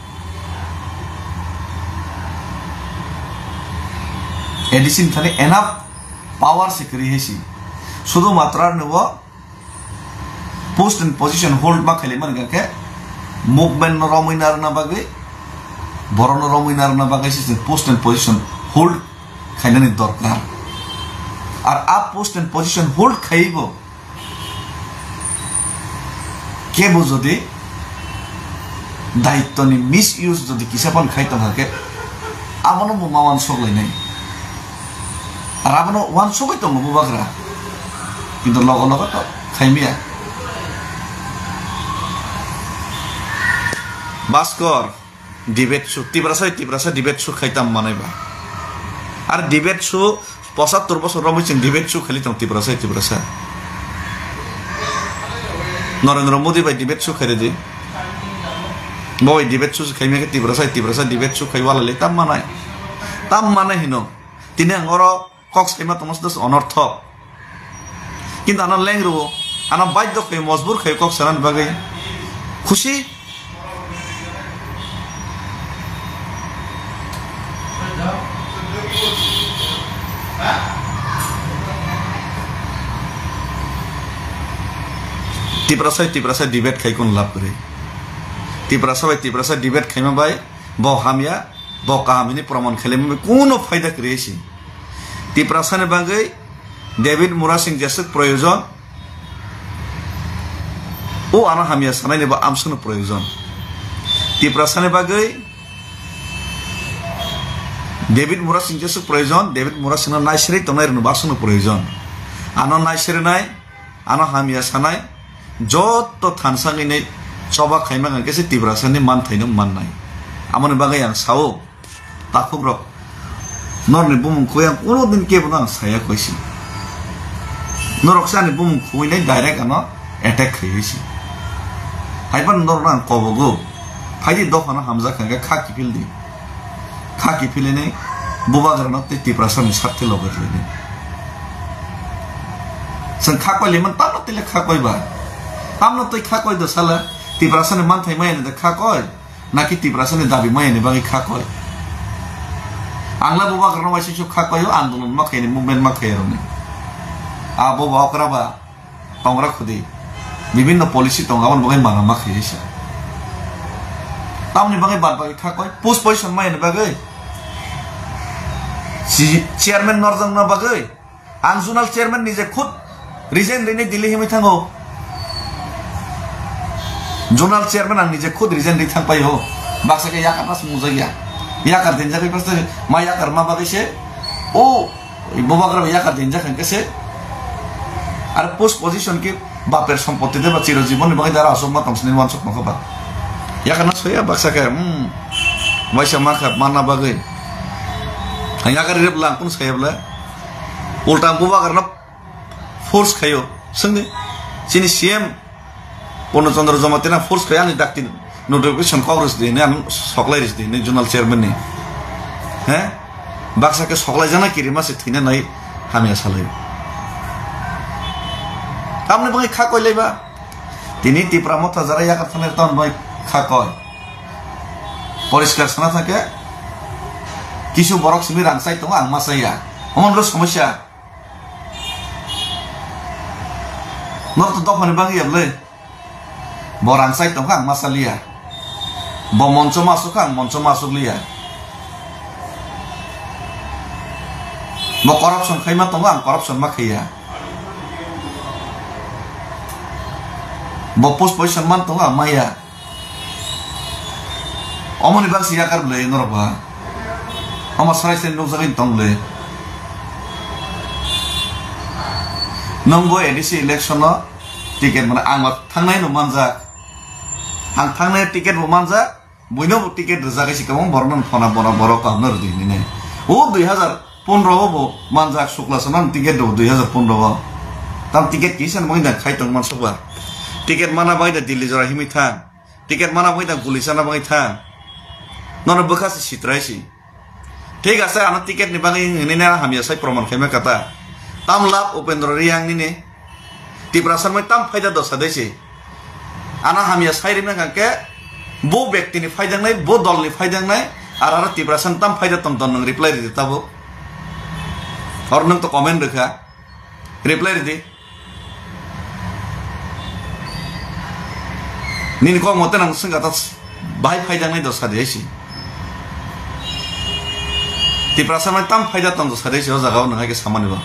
A D C ni thani enough power se kwrwi hai si. Sudu matra ni o post and position hold ma khaili man khe movement no romwi narwkna bagwi, borok no romwi narwkna bagwi se chwng post and position hold khainani dorkar. Ar a post and position hold khaibo kebo jodi daitwni misuse jodi kisa phano khai tongkha khe, Abono bo ma uansuk lainai. Ar abono uansugwi tongo bubagra. Kintu logo logo to khaimiya. Baskor, debate su, Tiprasa, Tiprasa debate su khai tam manai ba. Ar debate su, pochattor bosor romwi chwng debate su khaili tong Tiprasa, Tiprasa. Narendra Modi bai debate su khai redi. Bo bai debate su khai mekhe Tiprasa, Tiprasa debate su khai wala le tam manai. Tam manai hino. Tini ang oro kok saima tongma se dos onorthok. Kintu ano leng rwo, ano baidhyo khai, mojbur khai kok sanani bagwi. Khusi. Tiprasa bai Tiprasa debate khai kun lab kwrwi. Tiprasa bai Tiprasa debate khaima bai bo hamya, bo kaham hini proman khailai bai kuno phaida kwrwi si. Tiprasani bagwi David Murasing jeswk proyojon, o ano hamya sanaini bo amsukno proyojon. Tiprasani bagwi David Murasing jeswk proyojon, David Murasingno naisirwi tongnai rwno bo aswkno proyojon. Ano naisirwnai, ano hamya sanai, joto thansa wngwi choba khaima hwnkhe se Tiprasani manthaino mannai. Amoni bagwi ang sao, takhukrok, norokni bumung khugwi ang kuno din kebono ang saya koi si. Norok se ani bumung khugwi nai direct ano attack khai si. Haiphano norokno ang kobogo, phaidi dophano hamjak hwnkhe kha kiphil di. Kha kiphilini bubagrano tei Tiprasani sakhe loge khlaidi. Chwng kha koi liman tamno tile kha koi ba. Tamno tei kha koi do sala Tiprasani manthai maya ni da kha koi. Naki Tiprasani dabi maya ni bagwi kha koi. Angla bubagrano waisuk kha koi o andolon ma khaini movement ma khairokni. Abo ba okra ba. Tongra khudi. Bibinno policy tongo, aboni bagwi mana ma khaiwi sa. Tamoni bagwi bad bagwi kha koi, post position ma yani bagwi. Si, chairman norjakna bagwi. Ang zonal chairman nije khud resign rini Delhi himwi thango. Zonal chairman ang nije khud resign ri thang paio. Baksa khe yakar nas mujak ya. Yakar dinjak bai paste ma yakar ma bagwi se. O Bubagra bai yakar dinjak hwnkhe se. Ar post position khe baper sompotti de ba chiro jibon ni bagwi dara aswk ma tong sini wansuk nokha ba. Yakar na soya baksa khe, hmm. Waisa ma kha, manna bagwi. Ang yakar rep lang kun saya bla. Ulta bubagra na force khayo. Sengni. Chini C M Purno Chandra Jamatia force khai ani dakti notification kok ris di, ani soklai ris di, ni zonal chairman ni. He? Baksa khe soklai jana kiri ma se thina nai hamya salai. Tamni bagwi kha koi laiba. Tini Tipra Motha jara yakar thanai tamni bagwi kha koi. Poriskar sana thake. Kisu borok simi rang chai tongo ang ma chaya. Omo nolo somosya. Nor to dophani bagwi ya bwle. Bo rang chai tongkha ang ma cha liya. Bo moncho ma asuk kha ang moncho ma asuk liya. Bo corruption khai ma tongo ang corruption ma khaiya. Bo post position man tongo ang maya. Omoni bagwi se yakar bwle norok ba. Omo sarai sarai nukjagwi tong bwle. Nwng bo A D C election no ticket mane ang ba thangnai no manjak. Ang thangnai ticket bo manjak. Buino bo ticket rwjagwi se kwbang borok no phona bona borok kaham no rwdi hinwi nai. O dui hazar pondro o bo manjak Sukla Chana ticket rw dui hazar pondro o. Tam ticket kisa no bagwi da khai tong mansuk ba. Ticket mana bagwi da Delhi jora himwi thang. Ticket mana bagwi da guli chana bagwi thang. Nono bwkha se sitrai si. Thik ase, ano ticket ni bagwi hinwi na hamya sai proman khaima kata. Tam lab Upendra Reang nini. Tiprasa mai tam phaida dosa dei si. Ano hamya sai rimna kha khe bo bekti ni phaidangnai, bo dol ni phaidangnai, ar aro Tiprasa ni tam phaida tong tong nwng reply ridi tabuk. Or nwng to comment rwkha. Reply ridi. Nini kok mote nang swngkha ta bahai phaijaknai do sadi hai si. Tiprasa mai tam phaida tong do sadi hai si o jaga o nang hai khe samani bo.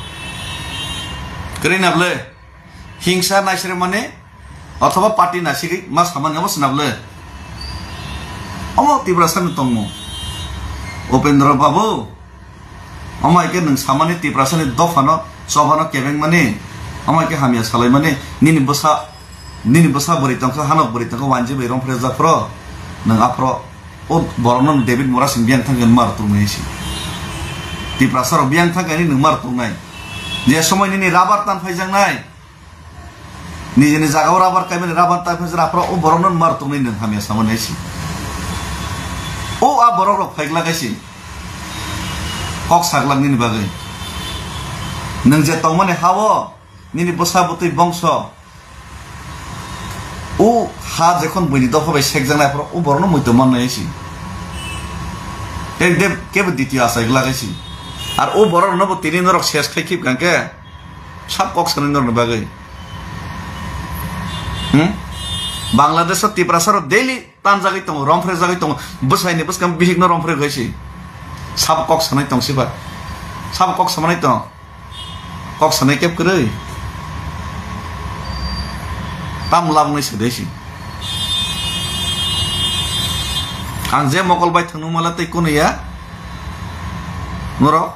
Kwrwi na bwle hingsa naisre mani othoba party naisiri ma samani obo sina bwle. Omo Tiprasa ni tongmo. Upendra Babu, omo hai khe nwng samani Tiprasani dophano, chobano kebengmani, omo hai khe hamya salaimani, nini bwsa, nini bwsa bwrwi tongkha, hanok bwrwi tongkha, wanji bai romphre japhro, nwng aphro, o borokno David Murasing biyang thangkhe nwng mar tongnai si. Tiprasarok biyang thangkhe nwng mar tongnai. Je somoi nini rabar tan phaijaknai, nijini jagao rabar kaimani, rabar ta phai raphra o borokno mar tongnai nwng hamya sama nai si. O a borok rok phaiglak hai si. Kok saglak nini bagwi. Nwng je tongmani ha-o, nini bwsa bwtwi bongso. O ha jekhon buini dopha bai sekjaknai aphra o borokno muitu mannai hai si. Ekdem kebo ditio achai glak hai si. Ar o borok rokno bo tini norok ses khai khib kangkhe. Sab kok sanai norokni bagwi. Hmm? Bangladesh o Tiprasa rok daily tanjagwi tongo, romphre jagwi tongo. Bwsaini bwskang bihikno romphre gwaisi. Sab kok sanai tong siba. Sab kok samanai tong. Kok sanai kep kwrwi. Tam labwnai se desi. Ang je mokol bai thangno mala tei kono ya. Norok.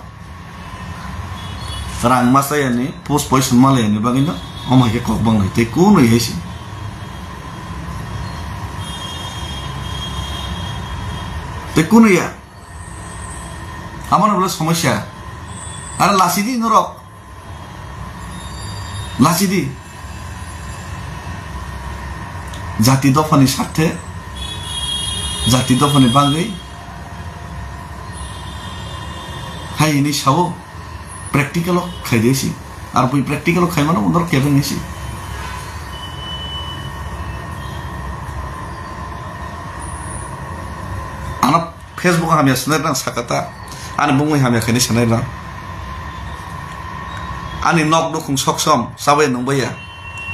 Rang masa yani, post poison mala yani bagino, omo hai khe kok bang lai, tei kunui hai se. Tei kunui ya. Amano bole somosya. Are lasi di norok. Lasi di. Jati dophani sarthe, jati dophani bagwi hai hini sao, practical o khai de si. Ar bui practical o khai mano, norok kebeng ni si. Ano Facebook o hamya sanai rang sakata, ani bungwi hamya khaini sanai rang. Ani nok nukhung soksom, sabai nungbaiya.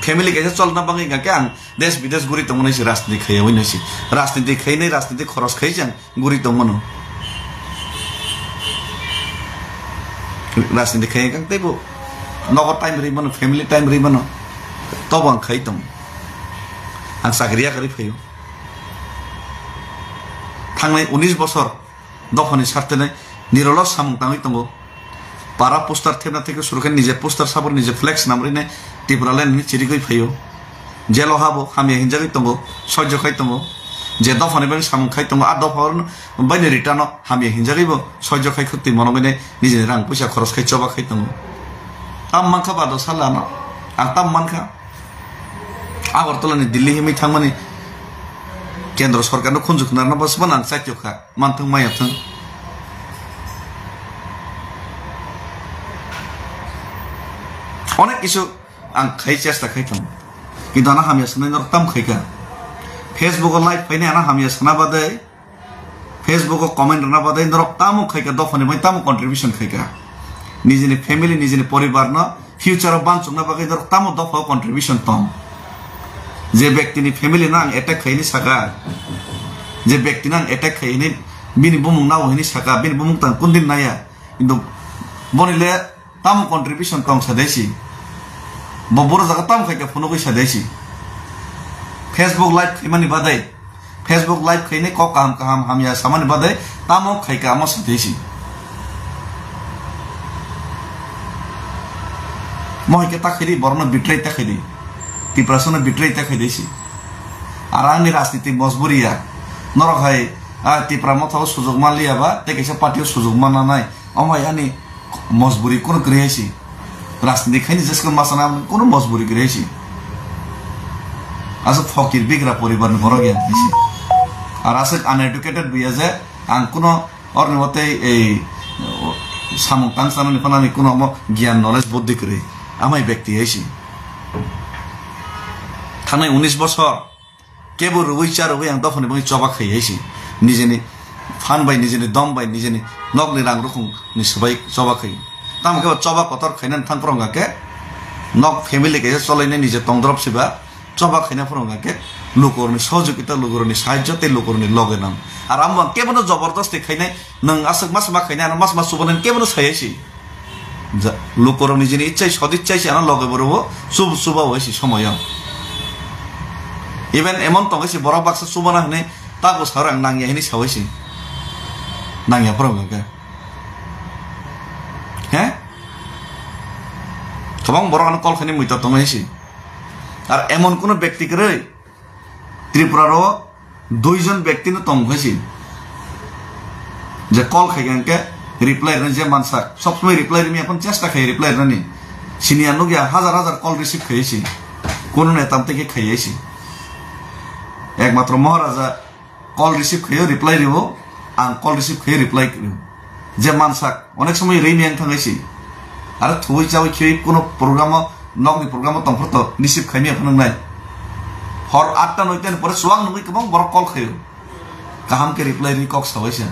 Family kaisa cholna bagwi hingkha khe ang des bides guri tongmani si rajniti khaiya wi nai si. Rajniti khainai, rajniti khoros khai jang guri tongmano. Rajniti khaiya kang teibo nogo time ri mano, family time ri mano. Tobo ang khai tong. Ang chakri yakarwi phaio. Thangnai unis bosor dophani sartene nirolo samung tangwi tongo. Para poster thepna theke suru khe nije poster sabur nije flex namrine Tipraland hini chirigwi phaio. Jelo habo hamya hinjagwi tongo, soijo khai tongo. Je dophani bagwi samung khai tongo, a dopha baini return o hamya hinjagwi bo soijo khai khwtwi monogwine nijini rang puisa khoros khai choba khai tongo. Tam mankha bado sala ano, ang tam mankha. Agartala ni Delhi himwi thangmani kendro sorkar no khunju khwnarna bwswkma nang chaitokha. Manthwng maya thwng. Onek kisu ang khai chesta khai thang. Kintu ano hamya sanai norok tam khai kha. Facebook o live phainai ano hamya sana badai. Facebook o comment rwna badai norok tamo khai kha, dophani bai tamo contribution khai kha. Nijini family, nijini poribar no future o bansukna bagwi norok tamo dopha o contribution tong? Je bektini family no ang attack khaini saka, je bektino ang attack khaini, bini bumung nao hini saka, bini bumung tang kundin naya, kintu boni le tamo contribution tong sa desi, bo boro jaga tamo khaika phunugwi sa desi, Facebook live khaimani badai. Facebook live khainai kok kaham kaham hamya samani badai tamo khaika amo satwi si. Mo hai khe ta khaidi borokno betray ta khaidi. Tiprasano betray ta khaidi si. Ar ani rajniti mojburi ya. Norok hai, ah, Tipra motha o sujok manliya ba, tei kaisa party o sujok manna nai. Omo hai ani mojburi kunu kwrwi hai si. Rajniti khaini jesko masana kunu mojburi kwrwi hai si. Aswk phokir bigra poribar ni borok ya hai si. Ar aswk uneducated buya je ang kuno orni watei ei samung tang sanani phano ani kuno omo gyan knowledge buddhi kwrwi. Amai bekti hai si. Thanai unis bosor. Kebo rwui cha rwui ang dophani bagwi choba khai hai si. Nijeni phan bai, nijeni dom bai, nijeni nokni rang rukhung ni swbai choba khai. Tamo khe choba kotor khainani thang phwrwng kha khe nok family kaisa cholainai nije tongdrop siba choba khaina phwrwng kha khe lukurokni sohojogita, lukurokni sahajjo tei lukurokni loge nang. Ar amo ang kebono jobordosti khainai nwng aswk ma swma khainai ano ma swma chubanani kebono sai hai si. Ja, lukurok nijini ichai sodi ichai se ano loge boro bo sub-, suba bai se somoyo. Even emon tongo se borok baksa subana hwnwi tago sar ang nangya hwnwi sawi se. Nangya phoro hwnkhe. He? Kwbang borok ano call khaini muitor tongo hinsi. Ar emon kuno bekti kwrwi Tripura ro duijon bekti no tong hinsi. Je call khai hwnkhe reply rwna je mansak. Sob somoi reply rwmya phano chesta khai reply rwnani. Siniya nukya hajar hajar call receive khai hinsi. Kuno neta tei khe khai hinsi. Ekmatro Maharaja call receive khaio, reply rwo, ang call receive khaio, reply rwo. Je mansak, onek somoi rwi miyang thangwi si. Aro thuwi chawi khiwi kuno program o, nokni program o tongphor to receive khaimya phano nai. Hor atta noita ni pore chuwak nungwi kwbang borok call khaio. Kaham khe reply rwi kok sawai se.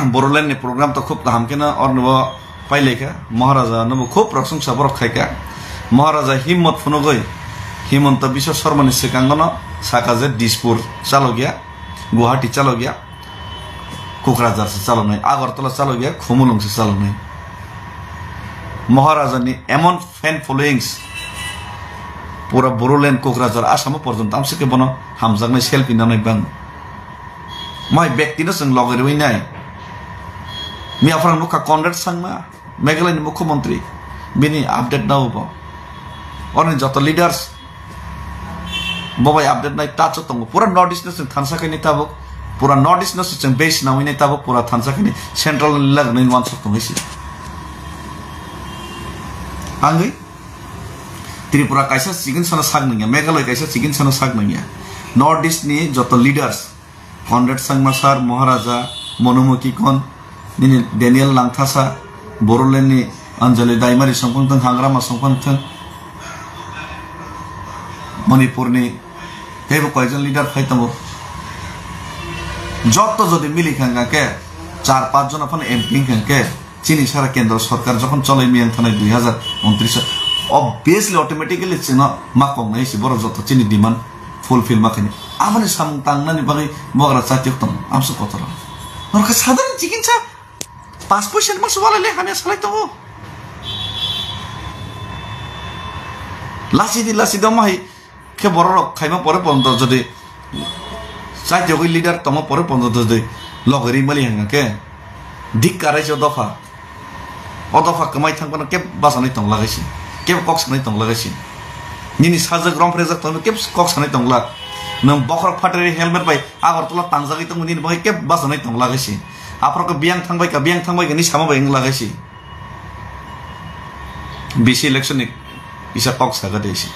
Bodoland ni program to khub kaham kheno ornibo pailaikha. Maharaja nobo khub prosongsa borok khaikha. Maharaja himmot phunugwi Himanta Biswa Sarma ni swkango no saka je Dispur chalokya, Guwahati chalokya, Kokrajhar se chaloknai, Agartala chalokya, Khumulwng se chaloknai. Maharaja ni emon fan followings, pura Bodoland, Kokrajhar, Assam porjonto amsike bono hamjaknai selfie nanai bang. Mai bekti no chwng loge rwi nai. Miya phwrang nukha Conrad Sangma, Meghalaya ni mukhyamantri, bini update nao bo. Oni joto leaders bo bai update nai touch o tongo. Pura North East no chwng thansa khaini tabuk, pura North East no chwng base nawi nai tabuk, pura thansa khaini central ni lag nai wansuk tongwi si. Angwi Tripura kaisa chikon sano sak nangya, Meghalaya kaisa chikon sano sak nangya. North East ni joto leaders, Conrad Sangma sir, Maharaja, Monumukhi Kon, nini Daniel Langthasa, Bodoland ni Anjali Daimari songphang thang, Hangrama songphang thang, Manipur ni teibo koijon leader phai tongo. Joto jodi mili kha hwnkhe, char panch jona phano M P wngkha hwnkhe, chini sara kendro sorkar jokhon choloi miyang thanai dui hazar untris, obviously, automatically chwngno ma kongnai si borok joto chini demand fulfill ma khaini. Aboni samung tangnani bagwi bogra chatiok tongo, amso kotor. Norokha sadharon chikinsa pas poisa ni masa walai le hamya salai tongo. Lasi di, lasi di, omo hai khe borok rok khaima pore ponto jodi chatiogwi leader tongma pore ponto jodi logeri mali hanga khe dik karai se dopha. O dopha kwmai thang phano kebo bachanai tong lagai se, kebo kok sanai tong lagai se. Nini sajak romprejak tongno kebo kok sanai tong lak. Nwng bokhorok phatari helmet bai Agartala tangjagwi tongmani nini bagwi kebo bachanai tong lagai se. Aphoro khe biyang thang bai kha, biyang thang bai kha ni sama bai wng lagai se. B C election ni kisa kok saga de se.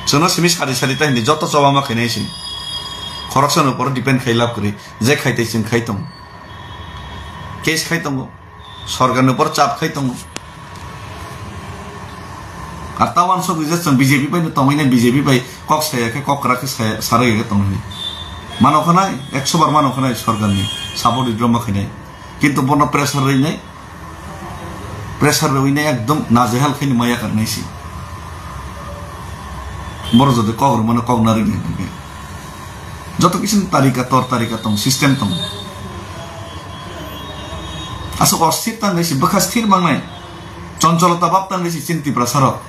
Chwngno simi sadi sadi ta hindi joto choba ma khainai se. Khoroksano upor depend khai lab kwrwi, je khai tei chwng khai tong. Case khai tongo. Sorkar ni upor chap khai tongo. Ar ta wansok rijak chwng B J P bai no tongwi nai, B J P bai kok saya khe, kok kwrak khe saya, sarwi khe tongwi nai. Mano khanai, ekso bar mano khanai sorkar ni support withdraw ma khainai. Kintu bono pressure rwi nai, pressure rwi nai ekdom najehal khaini maya kar nai si. Boro jodi kok rwmano kok narwi nai. Joto kisa tarika, tor tarika tong, system tong. Aswk osthir tang nai si, bwkha sthir mang nai. Choncholota bab tang nai si chini Tiprasa rok.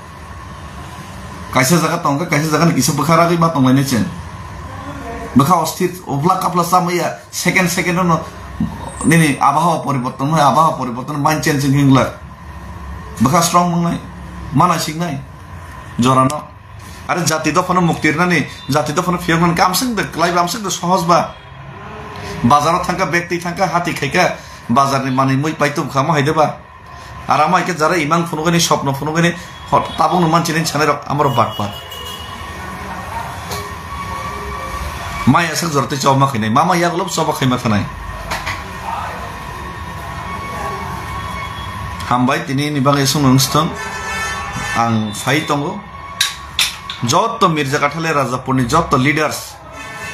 Kaisa jaga tong khe, kaisa jaga ni kisa bwkha ragwi ma tong lai nai chen. Bwkha osthir, uphla kaphla cha maya, second second no nini abahawa poriborton, abhawa poriborton, mind change wng glak. Bwkha strong mang nai, ma naising nai. Jora no. Are jati dophano mukti rwnani, jati dophano phiyoknani khe amswk de kwlai ba, amswk de sohoj ba. Bazaro thangkha, bag twi thangkha, hati khaikha, bazarni manwi mui paitubkha, omo hai de ba. Ar amo hai khe jara imang phunugani, sopno phunugani, hot-, tabukno manchini sanai rok, amorok batpar. Mai aswk jora tei choba ma khainai, mama yagulo choba khaima thanai. Hambai, tini ni bagwi aswkno wng sthwng. Ang phai tongo. Joto Mirja Kathale Rajapurni joto leaders,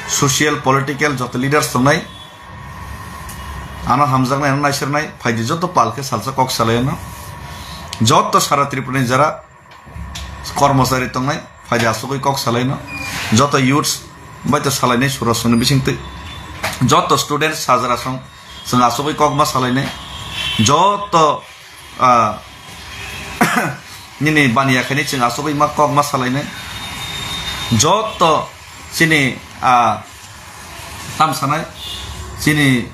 social, political joto leaders tongnai, ano hamjaknai, ano naisirnai, phaidi joto pal khe salsa kok salaino. Joto sara Tripurani jara kormochari tongnai, phaidi asugwi kok salaino. Joto youths bai to salainai surasongni bisingtwi. Joto students sajra song, chwng asugwi kok ma salainai. Joto, ah, nini baniya khaini chwng asugwi ma kok ma salainai. Joto chini, a, tam sanai, chini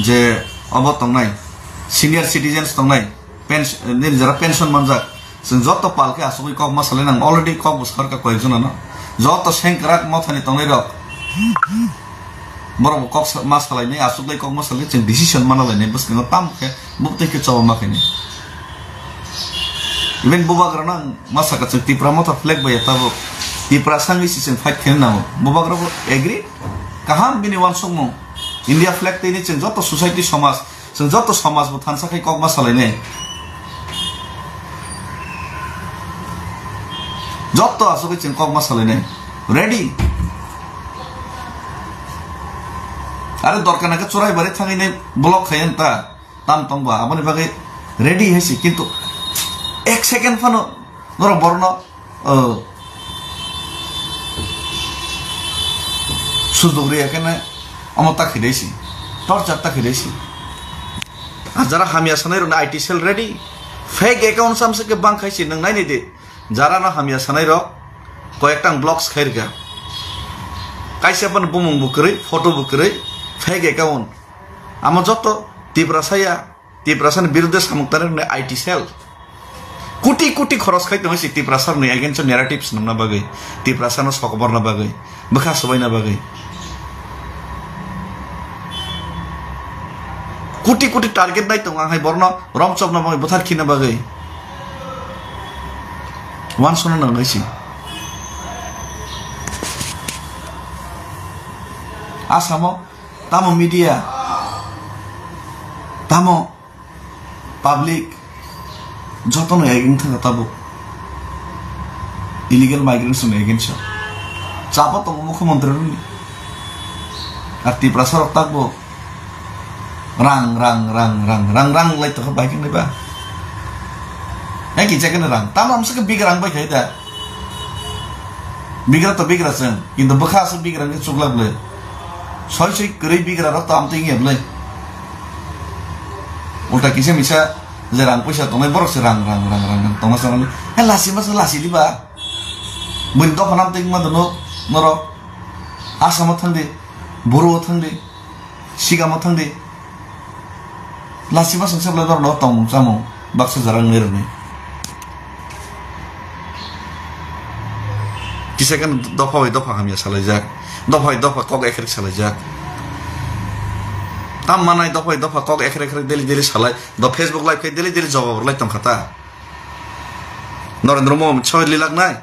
je obo tongnai, senior citizens tongnai, pens-, nini jara pension manjak, chwng joto pal khe asugwi kok ma salai nang, already kok bo sakha koyek jonano, joto sengkrak mothani tongnai rok, borok bo kok sa-, ma salainai, asugwi kok ma salai, chwng decision mana lainai, bwskango tam khe buk twi khe choba ma khainai. Even bubagrano ang ma sakha, chwng Tipra Motha flag bai ya tabuk. Tipra sangwi si chwng fight khaina nango. Bubagra bo agree. Kaham bini uansukmung. India flag twi ni chwng joto society somaj, chwng joto somaj bo thansa khai kok ma salainai. Joto asugwi chwng kok ma salainai. Ready. Are dorkar nangkhe churai bari thangwi nai block khai ta. Tam tong ba, aboni bagwi ready hai si, kintu ek second phano norok borokno, uh, sujok riya khe nai, omo ta khidai si, torture ta khidai si. Ah, jara hamya sanai rokni I T cell ready, fake account samsa khe bang khai si, nwng nai nai di, jara no hamya sanai rok koyek tang blocks khai rikha, kaisa phano bumung bo kwrwi, photo bo kwrwi, fake account. Amo joto Tiprasa ya, Tiprasa ni biruddhe samung tangnai rokni I T cell. Kuti kuti khoros khai tongo si Tiprasa rokni against o narrative swnamna bagwi, Tiprasa no sokoborna bagwi, bwkha swbaina bagwi. Kuti kuti target nai tongo ang hai borno romchopna bagwi, bwthar khina bagwi. Uansukna nangnai si. Asamo tamo media, tamo public, jotono against thangkha tabuk. Illegal migrants ni against o. Chapa tongo mukhyamantri rokni. Ar Tiprasa rok takbo rang, rang, rang lai tongkha bai khe nai ba. Hai kisa khe rang. Tamo amsa khe big rang bai khai da. Bigra to bigra chwng, kintu bwkha aswk bigra wngkhe chukla bwlwi. Soi soi kwrwi bigra rok to amtwi wngya bwlwi. Ulta kisa misa je rang puisa tongnai borok se rang, rang, rang, rang tongma chwng. He lasi masa lasi diba. Buini dophano amtwi wngma dono norok. Asamo thangdi, Boro o thangdi. Sigamo thangdi. Lasi masang se belai borok no tongmung chamung baksa jora wngwi rwnai. Kisa khe dopha bai dopha hamya salaijak, dopha bai dopha kok ekhrek salaijak. Tam manai dopha bai dopha kok ekhrek ekhrek daily daily salai, do Facebook live khe daily daily jawab rwlai tongkha ta. Narendra Modi soi lilak nai.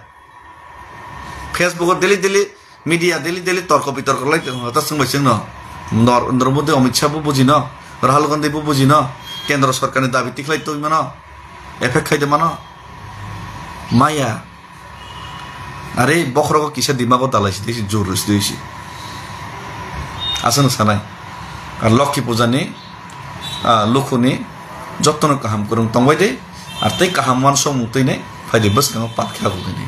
Facebook o daily daily media daily daily torko bitorko lai tong ta swngbai chwngno. Nor-, Narendra Modi, Amit Shah bo bujino, Rahul Gandhi bo bujino, kendro sorkarni dabi tikhlai twi mano, effect khaide mano. Maya. Are bokhorogo kisa dimago dalai si, si jur si, si. Aswk sanai. Ar Lokhi puja ni, ah, lukhuni jottono kaham kwrwng tongbai de, ar tei kaham uansukmung twi nai phai de bwskango pat khe agulini.